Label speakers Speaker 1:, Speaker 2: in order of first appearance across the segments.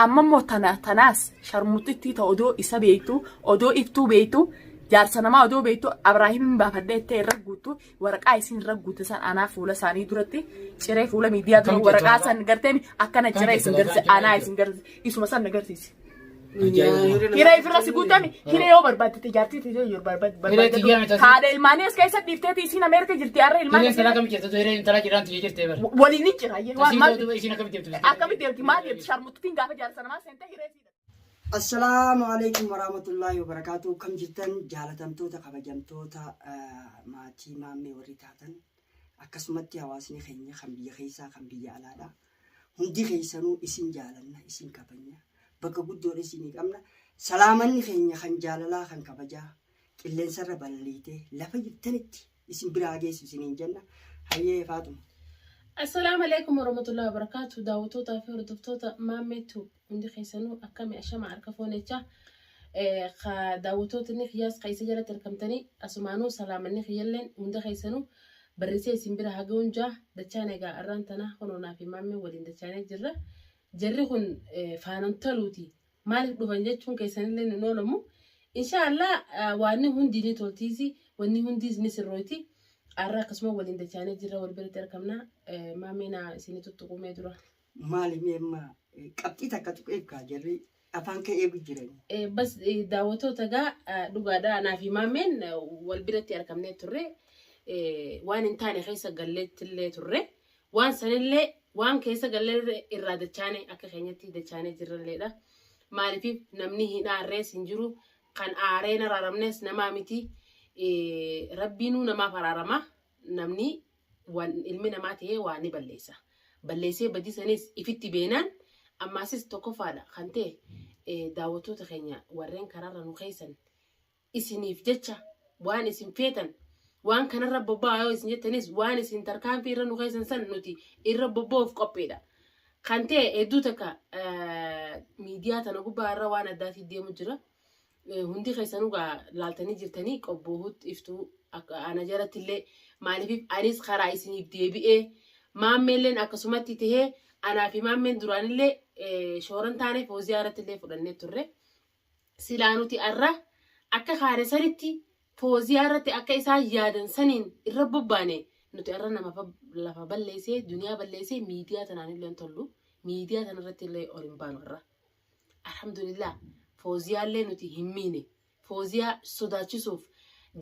Speaker 1: Amma immoo tana tanaas sharmuxittii ta odoo isa beektu, odoo iftuu beektu, jaarsa namaa odoo beektu Abraahim hin baafadhee jettee irra guuttu waraqaa isin irra guutte san anaa fuula isaanii duratti ciree fuula miidiyaa dura
Speaker 2: Akkam
Speaker 1: waraqaa
Speaker 2: jettu
Speaker 1: san gartee akkana
Speaker 2: Akkam
Speaker 1: ciree
Speaker 2: jettu
Speaker 1: isin garsiise
Speaker 2: lafa
Speaker 1: anaa
Speaker 2: jettu?
Speaker 1: isin garsiise isuma san na garsiise.
Speaker 2: Ajaa'ibuma.
Speaker 1: Hiree ifirra si guutami hiree yoo barbaadde jaartii tiyya yoo barbaadde
Speaker 2: Hiree tiyyaa miti asii.
Speaker 1: haadha ilmaanii as keessa dhiifteeti isiin Ameerika jirti har'a ilmaan
Speaker 2: Hireen intala akkamitti jirtu? Hireen intala jiraan tiyya jirtee bara.
Speaker 1: waliin ni jira
Speaker 2: Tasii
Speaker 1: maal
Speaker 2: ta'uu isiin akkamitti jirtu?
Speaker 1: akkamitti deemti maal deemti sharmuxxutiin gaafa jaarsa namaa seente hiree siidha.
Speaker 3: Assalaamu alaikum warahmatullaahi wabarakaatu. Kam jirtan jaalatamtoota kabajamtoota maatii maammee warri taatan akkasumatti hawaasni keenya kan biyya keessaa kan biyya alaadha. Hundi keessanuu isin jaalanna isin kabajna bakka guddoodha isinii qabna. Salaamanni keenya kan jaalalaa kan kabajaa qilleensarra balaliitee lafa jirtanitti isin biraa geessu isiniin jenna. Hayyee Faaxuma.
Speaker 4: Assalaamu alaikum warahmatullahi wabarakatuh. Daawwattootaa fi hordoftoota Maammee Tube hundi keessanuu akkami ashama harka fuunechaa ka daawwattootni kiyyaas ka isa jalatti argamtanii asumaanuu salaamanni kiyyalleen hunda keessanuu barrisee isin bira haga'uun jaa dachaan egaa arraan tana kunoo naa fi Maammeen waliin dachaanee jirra. Jarri kun faanan taluuti maaliif dhufan jechuun keessanillee hin oolamu. Inshaallah waanni hundi ni toltiisi wanni hundiis ni sirrooyti. Arra akkasuma waliin dachaanee jirra wal biratti argamna. Maammee naa isinii tuttuqumee dura.
Speaker 3: Maali mee amma qabxii takka tuqeef kaa jarri afaan kee eegu jirani.
Speaker 4: Bas daawwattoota egaa dhugaadha anaa fi maammeen wal biratti argamnee turre. Waan hin taane keessa galleettillee turre. Waan sanillee waan keessa gallee irraa dachaane akka keenyatti dachaanee jirralleedha. Maaliif namni hin aarrees hin jiru kan aareen araaramnes namaa miti. Rabbiinuu namaaf araarama. Namni waan ilmi namaa ta'ee waa ni balleessa. Balleessee badii sanis ifitti beenaan ammaasis tokkoffaadha kan ta'e daawwattoota keenya warreen karaarra nu keessan isiniif jecha waan isin feetan waan kanarra bobba'aa yoo isin jettanis waan isin tarkaanfii irra nu keessan san nuti irra bobba'uuf qophiidha. Kan ta'e hedduu takka miidiyaa tana gubbaa irra waan addaatiin deemu jira. Hundi keessanuu gaa laaltanii jirtanii qobboohutti iftuu ana jalatti illee maaliif anis karaa isiniif deebi'ee maammeelleen akkasumatti tahee anaa fi maammeen duraanillee shooran taane fooziyaa irratti illee fudhannee turre. Silaa nuti arra akka kaane sanitti fooziyaa irratti akka isaan yaadan saniin irra bobbaane nuti arra nama lafa balleessee duniyaa balleessee miidiyaa tanaan illee hin tollu miidiyaa tanarratti illee ol hin baanu arra. Alhamdulillah fooziyaallee nuti hin miine. Fooziyaa sodaachisuuf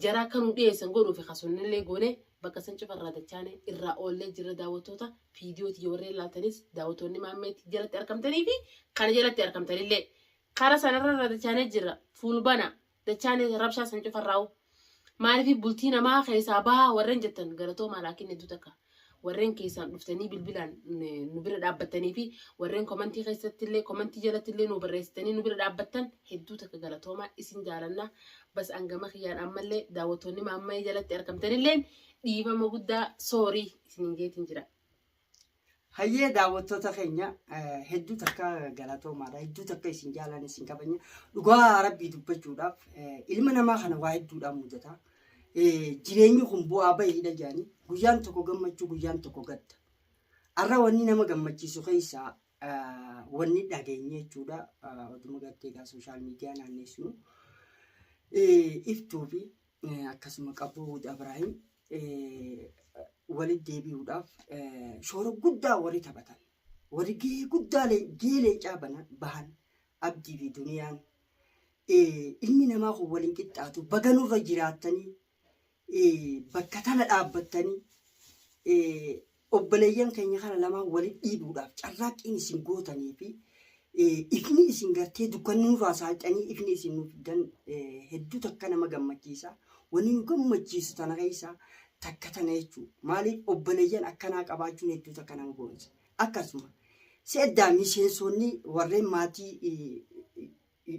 Speaker 4: jara akka nu dhiyeessan godhuuf kasunnillee goone bakka san cufa irraa dachaane irraa oollee jirra daawwattoota viidiyoo tiyya warreen laaltanis daawwattoonni maammeetti jalatti argamtanii fi kana jalatti argamtanillee kara sanarra irraa dachaanee jirra fuulbana dachaane rabshaa san cufarraa'u. Maaliif bultii namaa keessaa bahaa warreen jettan galatoomaa laakiin hedduu takka warreen keessaan dhuftanii bilbilaan nu bira dhaabbattanii fi warreen komantii keessatti illee komantii jalatti illee nu barreessitanii nu bira dhaabbattan hedduu takka galatoomaa isin jaalanna. Bas angama kiyyaan ammallee daawwattoonni maammayee jalatti argamtanillee dhiifama guddaa soorii isiniin jeetiin jira.
Speaker 3: Hayyee daawwattoota keenya hedduu takka galatoomaadha. Hedduu takka isin jaalan isin kabajna. Dhugaa rabbii dubbachuudhaaf ilma namaa kana waa hedduudhaan mudata. Jireenyi kun bu'aa bahiidha jedhanii guyyaan tokko gammachuu guyyaan tokko gadda. Har'a wanni nama gammachiisu keessaa wanni dhageenye jechuudha. Oduma gartee egaa sooshaal miidiyaa naanneessinu. Iftuu fi akkasuma Qabboo Abrahiim walitti deebi'uudhaaf shoora guddaa warri taphatan warri gahee guddaa gahee leencaa bahan Abdii fi Duniyaan ilmi namaa kun waliin qixxaatu baga nurra jiraattanii bakka tana dhaabbattanii obboleeyyan keenya kana lamaan walitti dhiibuudhaaf carraaqqiin isin gootanii fi ifni isin gartee dukkanni nurraa saaqxanii ifni isin nuuf fiddan hedduu takka nama gammachiisa. Wanni nu gammachiisu tana keessaa takka tana jechuudha. Maaliif obboleeyyan akkanaa qabaachuun hedduu takka nama boonsa. Akkasuma seeddaa miseensonni warreen maatii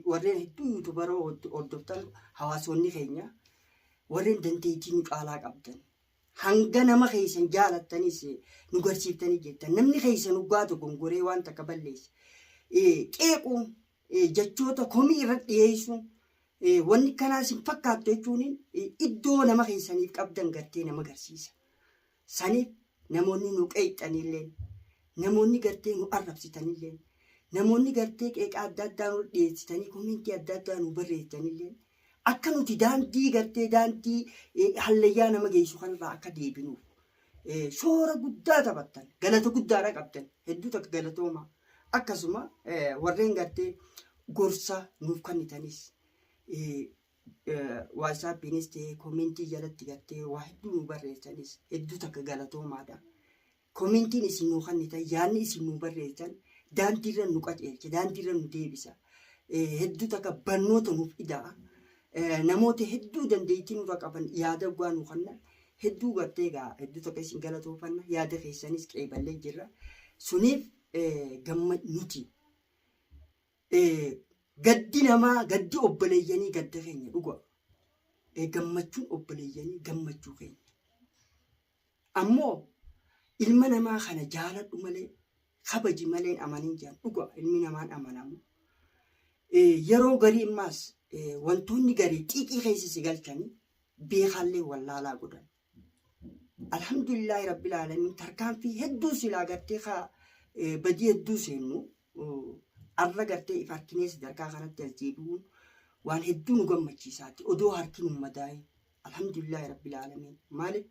Speaker 3: warreen hedduu yuutubaroo hordoftan hawaasonni keenya warreen dandeettii nu caalaa qabdan hanga nama keessan jaalattanis nu garsiiftanii jirtan. Namni keessan dhugaa dogongoree waan takka balleesse qeequun jechoota komii irratti dhiyeessuun wanni kanaas hin fakkaattu jechuun iddoo nama keessaniif qabdan gartee nama garsiisa. Saniif namoonni nu qeeqxanilleen namoonni gartee nu arrabsitanilleen Namoonni gartee qeeqa adda addaa nu dhiyeessitanii komentii adda addaa nu barreessitanillee akka nuti daandii gartee daandii hallayyaa nama geessu kanarraa akka deebinuuf shoora guddaa taphattan, galata guddaadha qabdan, hedduu takka galatooma. Akkasuma warreen gartee gorsa nuuf kennitanis WhatsAppiinis ta'ee komentii jalatti gartee waa hedduu nu barreessanis hedduu takka galatoomaadha. Komentiin isin nuu kennitan, yaadni isin nuu barreessan daandiirra nu qajeelcha, daandiirra nu deebisa. Hedduu takka barnoota nuuf ida'a. Namoota hedduu dandeettii nurra qaban yaada dhugaa nu kennan hedduu gartee egaa hedduu takka isin galatoofanna, yaada keessanis qeeballee jirra. Suniif gamma nuti gaddi namaa, gaddi obboleeyyanii gadda keenya dhuga. Gammachuun obboleeyyanii gammachuu keenya. Ammoo ilma namaa kana jaaladhu malee kabaji malee hin amanin jedhan, dhuga ilmi namaan amanamu. Yeroo garii immaas wantoonni garii xiiqii keessa si galchanii beekaallee wallaalaa godhan. Alhamdulillaahi rabbil aalamiin, tarkaanfii hedduu silaa gartee ka badii hedduu seennu arra gartee if harkinee sadarkaa kanatti as deebi'uun waan hedduu nu gammachiisaati odoo harki nu madaa'in. Alhamdulillaahi rabbil aalamiin. Maaliif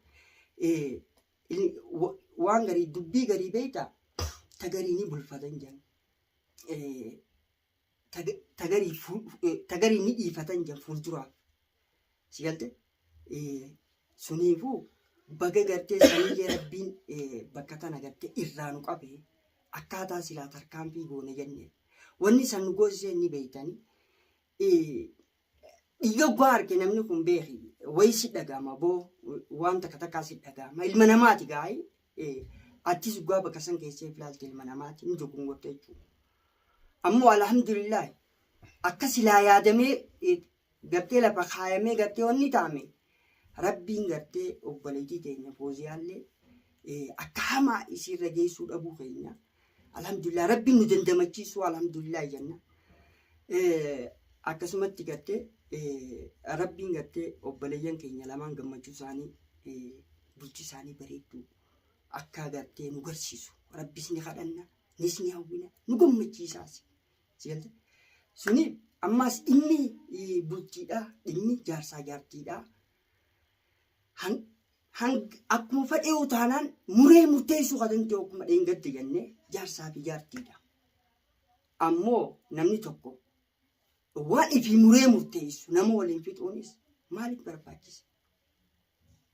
Speaker 3: waan garii dubbii garii beektaa ta garii ni bulfatan jedhan. Ta garii ni dhiifatan jedhan fuulduraaf. Si galte? Suniifuu baga gartee sanillee rabbiin bakka tana gartee irraa nu qabe, akkaataa silaa tarkaanfii goone jenne. Wanni san nu goosisee ni beektanii. Dhiiga oggaa arge namni kun beeki wayi si dhaga'ama boo, waan takka takkaa si dhaga'ama, ilma namaati gaayi, attis oggaa bakka san keessee ilaalte ilma namaati ni dogongorte jechuudha. Ammoo alhamdulillah akka silaa yaadamee gartee lafa kaayamee gartee wanni taame rabbiin gartee obboleettii teenya Fooziyaallee akka hamaa isiirra geessuu dhabuu keenya alhamdulillah, rabbiin nu dandamachiisuu alhamdulillah jenna. Akkasumatti gartee rabbiin gartee obboleeyyan keenya lamaan gammachuu isaanii, bultii isaanii bareedduu akka gartee nu garsiisu rabbis ni kadhanna, nis ni hawwina, nu gammachiisaas. Si galte? Suni ammaas dhimmi bultiidha, dhimmi jaarsaa jaartiidha. Akkuma fedhee taanaan muree murteessuu kan danda'u akkuma dheengadde jennee jaarsaa fi jaartiidha. Ammoo namni tokko waan ifii muree murteessu nama waliin fixuunis maaliif barbaachise?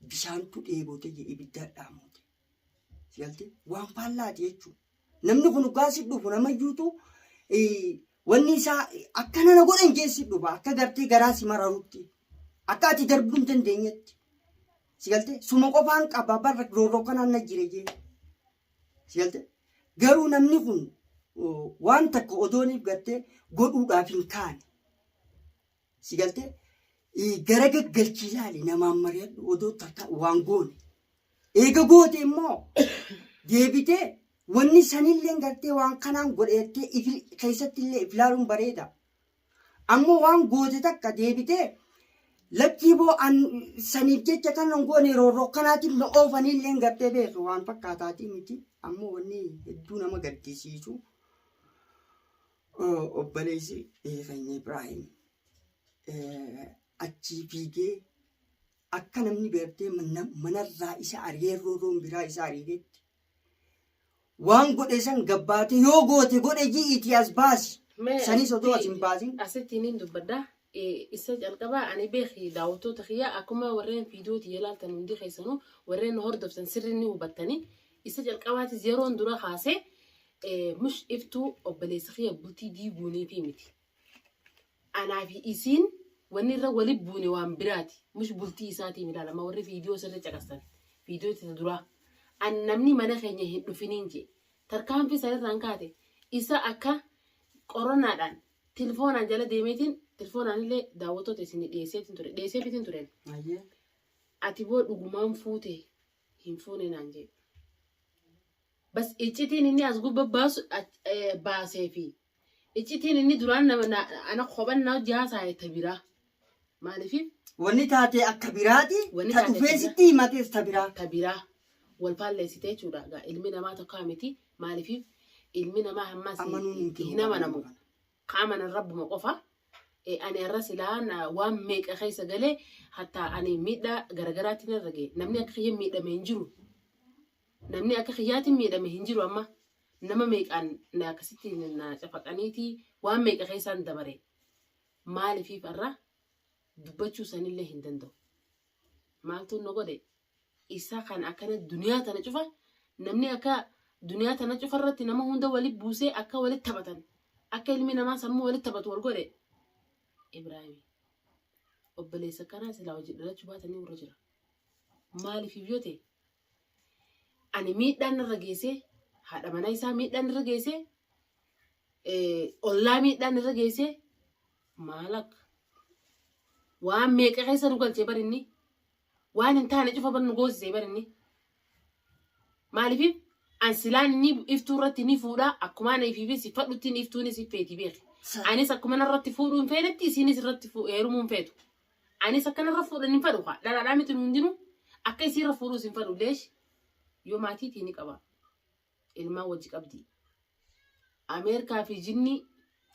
Speaker 3: Bishaantu dheebote jedhe ibiddaan dhaamote. Si galte? Waan faallaati jechuudha. Namni kun dhugaa si dhufu namayyuutu wanni isaa akkana na godhan jee si dhufa, akka gartee garaa si mararutti, akka ati darbuu hin dandeenyetti. Si galte? Suma qofaan qaba barra roorroo kanaan na jire jee. Si galte? Garuu namni kun waan takka odooniif gartee godhuudhaaf hin kaane. Si galte? Gara gaggalchii ilaali, namaan mari'adhu odoo takka waan goone. Eega goote immoo deebitee wanni sanillee gartee waan kanaan godheettee keessatti illee if ilaaluun bareeda. Ammoo waan goote takka deebitee lakkii boo an saniif jecha kan goone roorroo kanaatiif na oofanillee gartee beeku waan fakkaataatii miti. Ammoo wanni hedduu nama gaddisiisu obboleessi keenya Ibraahim achii fiigee akka namni gartee manarraa isa ari'ee roorroon biraa isa ari'eetti waan godhe san gabbaate yoo goote godhe ji'iitii as baasi. Sanis otoo as hin baasin.
Speaker 4: Asitti niin dubbadha. Isa calqabaa ani beeki, daawwattoota kiyya, akkuma warreen viidiyoo ilaaltan hundi keessanuu warreen hordoftan sirri ni hubattanii. Isa calqabaatis yeroon dura kaasee mush iftuu obboleessa kiyya bultii diiguunii fi miti. Anaa fi isiin wanni irra wali buune waan biraati. Mush bultii isaatiin ilaalama warri viidiyoo sirri caqasan. Viidiyoo isa duraa. An namni mana keenya hin dhufiniin jee. Tarkaanfii sanirraan kaate isa akka qoronaadhaan telefoonaan jala deemeetiin telefoonaan illee daawwattoota isin dhiyeesseetiin ture. Dhiyeesseefiitiin tureen. Ati boo dhugumaan fuute hin fuune naan jee. Bas iccitiin inni as gubba baasu baasee fi iccitiin inni duraan nama ana kophannaa hojii haasa'e ta biraa. Maaliif?
Speaker 3: Wanni taate akka biraati.
Speaker 4: Wanni
Speaker 3: Ta
Speaker 4: taate
Speaker 3: dhufee
Speaker 4: akka
Speaker 3: sitti himatees ta biraa.
Speaker 4: Ta biraa wal faalleessite jechuudha. Egaa ilmi namaa tokko miti. Maaliif? Ilmi namaa hammas
Speaker 3: Amanuun hin jiru.
Speaker 4: hin amanamu. Ka amanan rabbuma qofa. Ani har'a silaan waan meeqa keessa galee hatta ani miidhaa garagaraatti narra ga'e. Namni akka kiyya miidhame hin jiru. Namni akka kiyyaatiin miidhame hin jiru amma. Nama meeqaan na akkasitti na cafaqaniiti waan meeqa keessaan dabare. Maaliifiif har'a dubbachuu sanillee hin danda'u. Maaltu na godhe? Isa kan akkana duniyaa tana cufa namni akka duniyaa tana cufa irratti nama hunda wali buusee akka walitti taphatan akka ilmi namaa sammuu walitti taphatu wal godhe Ibraahim obboleessa kanaa silaa hojii dhalachuu baatanii warra jira. Maaliif yoo ta'e ani miidhaan irra geessee haadha manaa isaa miidhaan irra geessee ollaa miidhaan irra geessee maal akka waan meeqa keessa nu galchee bar inni waan hin taane cufa bar nu goosisee bar inni maaliif an silaan inni iftuu irratti ni fuudha akkuma ana ifiifis fadhutti inni iftuunis feeti beeki anis akkuma narratti fuudhuu hin feenetti isiinis irratti heerumuu hin feetu anis akka narra fuudhan hin fedhu dhalaadhaa miti nu hundinuu akka isiirra fuudhuus hin fedhu leesh yoo maatiitii ni qaba ilmaan wajji qabdi Ameerikaa fi jinnii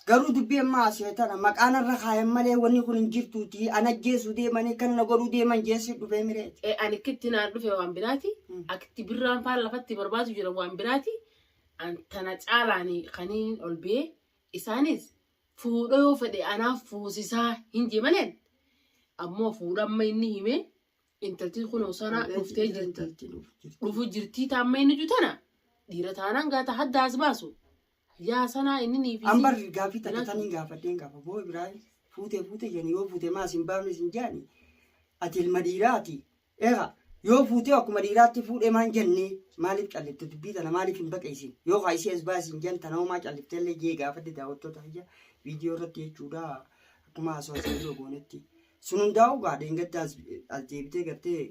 Speaker 3: Garuu dubbii ammaa asii tana maqaan irra kaayan malee wanni kun hin jirtuuti. Ana ajjeesuu deemanii kan na godhuu deeman jeessi dhufee mireeti.
Speaker 4: Ani akkitti naan dhufe waan biraati. Akkitti birraan faan lafatti barbaadu jira waan biraati. An tana caalaani kaniin ol bee isaanis fuudha yoo fedhe anaaf fuusisaa hin jee maleen ammoo fuudha amma inni hime intalti kun sana dhuftee jirti. Dhufu jirtii taamma inni jiru tana dhiira taanaan gaata hadda as baasu. Yaa sanaa inni niifi.
Speaker 3: Ambar gaaffii takka taniin gaafadheen gaafa boo Ibraahim fuutee fuutee jedhani yoo fuute maas hin baafne sin jedhani ati ilma dhiiraati. Egaa yoo fuutee akkuma dhiiraatti fuudhee maan jennee maaliif callifte dubbii tana maaliif hin baqeessin yoo kaa isii as baasi hin jedhan tana homaa callifteellee jee gaafadhe daawwattoota kiyya viidiyoo irratti jechuudha akkuma haasawaa isa goonetti. Sun hundaa'u gaa dheengadda as deebitee gartee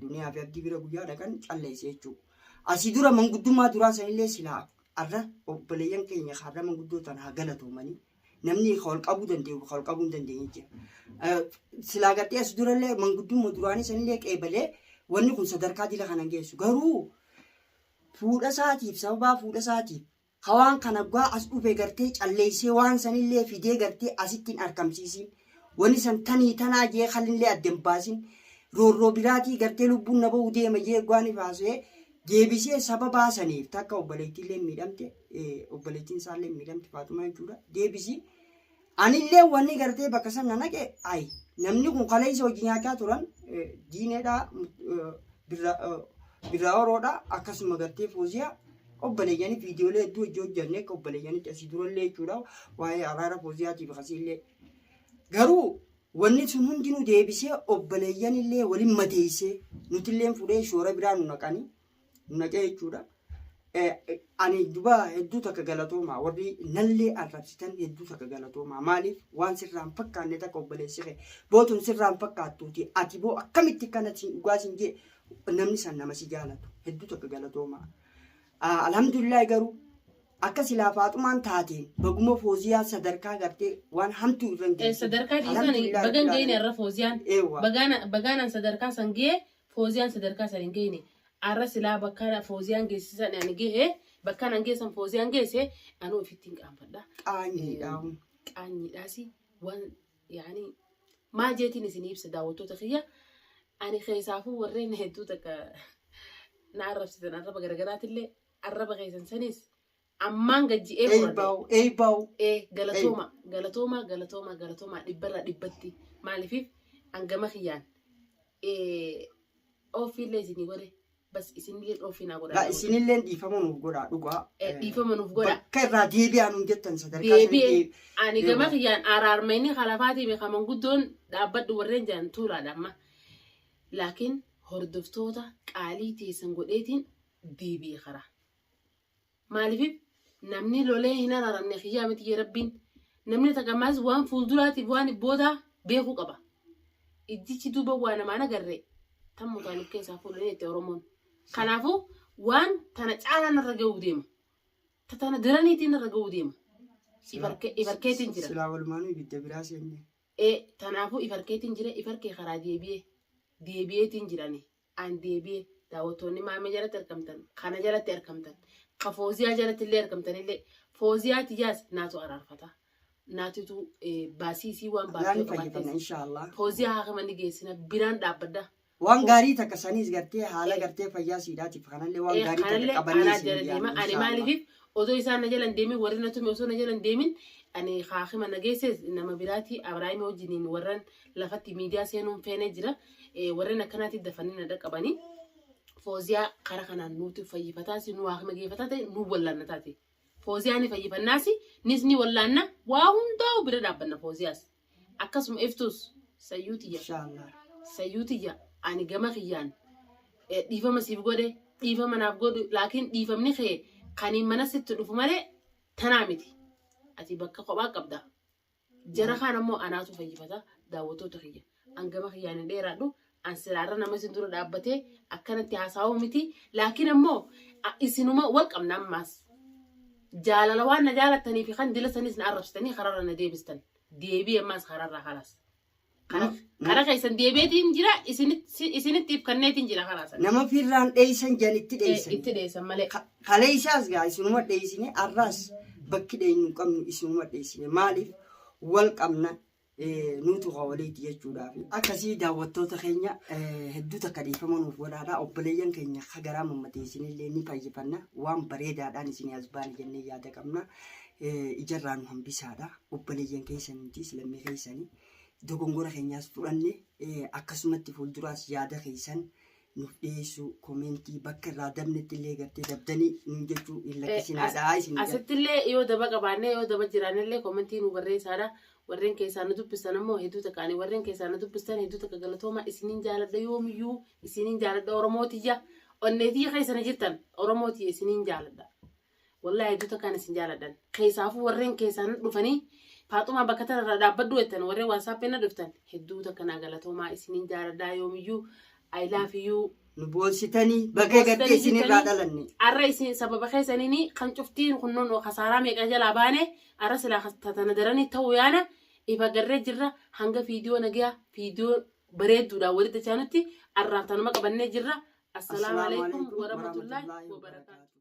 Speaker 3: duniyaa fi abdii bira guyyaa dhaqan calleesse jechuudha. Asii dura manguddummaa duraa sanillee silaa arra obboleeyyan keenya har'a manguddoo tana haa galatoomanii namni ka ol qabuu danda'u ka ol qabuu hin dandeenye jira. Silaa gartee as durallee manguddummaa duraanii sanillee qeebalee wanni kun sadarkaa dila kana hin geessu. Garuu fuudha isaatiif sababaa fuudha isaatiif Ka waan kana hoggaa as dhufe gartee calleeysee waan sanillee fidee gartee asitti hin arkamsiisin. Wani san tanii tanaa jee kalinlee adda hin baasin. Roorroo biraatii gartee lubbuun na bahu deema jee hoggaa ni faasee deebisee sababaa saniif takka obboleettiillee miidhamte obboleettiin isaallee miidhamte Faaxumaa jechuudha. Deebisii anillee wanni gartee bakka san na naqe ayi namni kun kaleessa hojii nyaachaa turan diineedha birraa oroodha akkasuma gartee fooziyaa obboleeyyanii viidiyoolee hedduu hojii hojjannee akka obboleeyyanitti asii durallee jechuudha waa'ee araara fooziyaatiif akkasiillee garuu wanni sun hundinuu deebisee obboleeyyanillee waliin madeessee nutillee fuudhee shoora biraa nu naqanii nu naqee jechuudha. Ani duba hedduu takka galatoomaa warri nallee arrabsitan hedduu takka galatoomaa maaliif waan sirraan fakkaanne takka obboleessi kee bootun sirraan fakkaattuuti ati boo akkamitti kana siin dhugaa siin jee namni san nama si jaalatu hedduu takka galatoomaa. Alhamdulillah garuu akka silaa faaxumaan taateen baguma fooziyaa sadarkaa gartee waan hamtuu irra hin geessin.
Speaker 4: Sadarkaa dhiisan
Speaker 3: Alhamdulillah
Speaker 4: bagan
Speaker 3: rabbil
Speaker 4: geenye
Speaker 3: aalamiin.
Speaker 4: irra fooziyaan.
Speaker 3: Eewwa.
Speaker 4: Bagaanan sadarkaa san ga'e fooziyaan sadarkaa san hin geenye. Arra silaa bakka fooziyaan geessisan ani ga'e bakka an geessan fooziyaan geesse anuu ofitti hin qaanfadha.
Speaker 3: Qaanyiidha.
Speaker 4: Qaanyiidhaas waan yaani maal jeetiin isin ibsa daawwattoota kiyya ani keessaafuu warreen hedduu takka na arrabsitan arraba garaagaraatillee arraba keessan sanis ammaan gajji'ee fudhadhe.
Speaker 3: Eeybaawu eeybaawu.
Speaker 4: Ee galatooma galatooma galatooma galatooma dhibbarraa dhibbatti maaliifif hangama kiyyaan ofiillee isinii godhe bas isinillee ofii naa godha.
Speaker 3: Laa isinilleen dhiifama nuuf godhaa dhugaa.
Speaker 4: Dhiifama nuuf godha.
Speaker 3: Bakka irraa deebi'aa nuun jettan sadarkaa sanii
Speaker 4: Deebi'e ani gama
Speaker 3: Eewwa.
Speaker 4: kiyyaan araarmayni kalafaatii beekaman guddoon dhaabbadhu warreen jedhan tuulaadha amma. Laakiin hordoftoota qaalii teessan godheetiin deebi'e karaa. Maaliif namni lolee hin araaramne kiyyaa miti jee rabbiin. Namni takka ammaas waan fuulduraatiif waan boodaa beekuu qaba. Ijjichi duuba waa namaan agarre tan mutaan of keessaa fuudhanii jette Oromoon. Kanaafuu waan tana caalaa narra ga'uu deema. Ta tana daraniitiin narra ga'uu deema. Ifarkeetiin jira.
Speaker 3: Silaa walumaanuu ibidda biraa seenne.
Speaker 4: Ee tanaafuu ifarkeetiin jira ifarkee karaa deebi'ee deebi'eetiin jirani. An deebi'e daawwattoonni maamee jalatti argamtan kana jalatti argamtan Ka Fooziyaa jalatti illee argamtanillee Fooziyaa tiyyaas naatu araarfata. Naatitu baasii isii waan
Speaker 3: Irraa
Speaker 4: baasii
Speaker 3: ni fayyifanna
Speaker 4: qabaattees.
Speaker 3: inshaallah.
Speaker 4: Fooziyaa haakima ni geessina biraan dhaabbadda.
Speaker 3: Waan gaarii takka saniis gartee haala gartee fayyaa siidhaatiif kanallee waan gaarii takka
Speaker 4: Kanallee
Speaker 3: qabannee
Speaker 4: anaa
Speaker 3: isin
Speaker 4: jala deema.
Speaker 3: dhiyaanna
Speaker 4: Ani
Speaker 3: inshaallah.
Speaker 4: maaliif odoo isaan na jala hin deemin warri na tume osoo na jala hin deemin ani haakima na geesse nama biraati Abrahaamii wajjiniin warran lafatti miidiyaa seenuun feenee jira. Warreen akkanaatti dafanii na dhaqqabanii. Fooziyaa kara kanaan nuti fayyifataas nu haakima geeffataa ta'e nu wallaanna taate. Fooziyaa ni fayyifannaas nis ni wallaanna waa hundaa'u bira dhaabbanna Fooziyaas. Akkasuma iftus sayyuu tiyya.
Speaker 3: Inshaallah.
Speaker 4: Sayyuu tiyya ani gama kiyyaan dhiifama siif godhe dhiifama naaf godhu laakiin dhiifamni kee kaniin mana sitti dhufu malee tanaa miti. Ati bakka kophaa qabda. Jara kaan ammoo anaatu fayyifata daawwattoota kiyya. An gama kiyyaan hin dheeraadhu. An silaarra nama isin dura dhaabbatee akkanatti haasa'uu miti. Laakiin ammoo isinuma wal qabna ammaas. Jaalala waan na jaalattanii fi kan dila sanis na arrabsitanii kararra na deebistan. Deebii ammaas kararra kalaas. Kara keessan deebiitiin jira isinitti ifkanneetiin jira karaa sana.
Speaker 3: Nama firraan dheeysan janitti dheeysan.
Speaker 4: Itti dheessan malee.
Speaker 3: Kaleessaas gaa isinuma dheeysine arraas bakki dheeynu hin qabnu isinuma dheeysine maaliif wal qabna nuutu ka waliiti jechuudhaaf. Akkasii daawwattoota keenya hedduu takka dhiifama nuuf godhaadha obboleeyyan keenya ka garaa mammateessinillee ni fayyifanna waan bareedaadhaan isinii as baane jennee yaada qabna ijarraa nu hambisaadha obboleeyyan keessan nutis lammii keessanii dogongora keenyaas fudhanne akkasumatti fuulduraas yaada keessan nuuf dhiyeessuu komeentii bakka irraa dabnetti illee gartee dabdanii nuun jechuu hin lakkisinaadha isin jedha.
Speaker 4: Asitti illee yoo daba qabaannee yoo daba jiraannellee komentii nu barreessaadha. Warreen keessaa nu dubbistan ammoo hedduu takka ani warreen keessaa nu dubbistan hedduu takka galatooma isiniin jaaladha yoomiyyuu isiniin jaaladha Oromootiyya onneetiyya keessa na jirtan Oromootiyya isiniin jaaladha. Wallahi hedduu takkaan isin jaaladhan. Keessaafuu warreen keessaa na dhufanii Faaxumaa bakka tanarraa dhaabbadhu jettan warreen WhatsApp na dhuftan hedduu takka naa galatoomaa isiniin jaaladhaa yoomiyyuu I love you.
Speaker 3: Nu boonsitanii baga gartee isinirraa dhalanne.
Speaker 4: Arra isin sababa keessaniin kan cuftiin kunnoon kasaaraa meeqa jalaa baane arra silaa tana daranii ta'uu yaana ifa garree jirra hanga fiidiyoo nagayaa fiidiyoo bareedduudhaan walitti dachaanutti arraaf tanuma qabannee jirra. Assalaamu alaikum warahmatullahi wabarakaatu.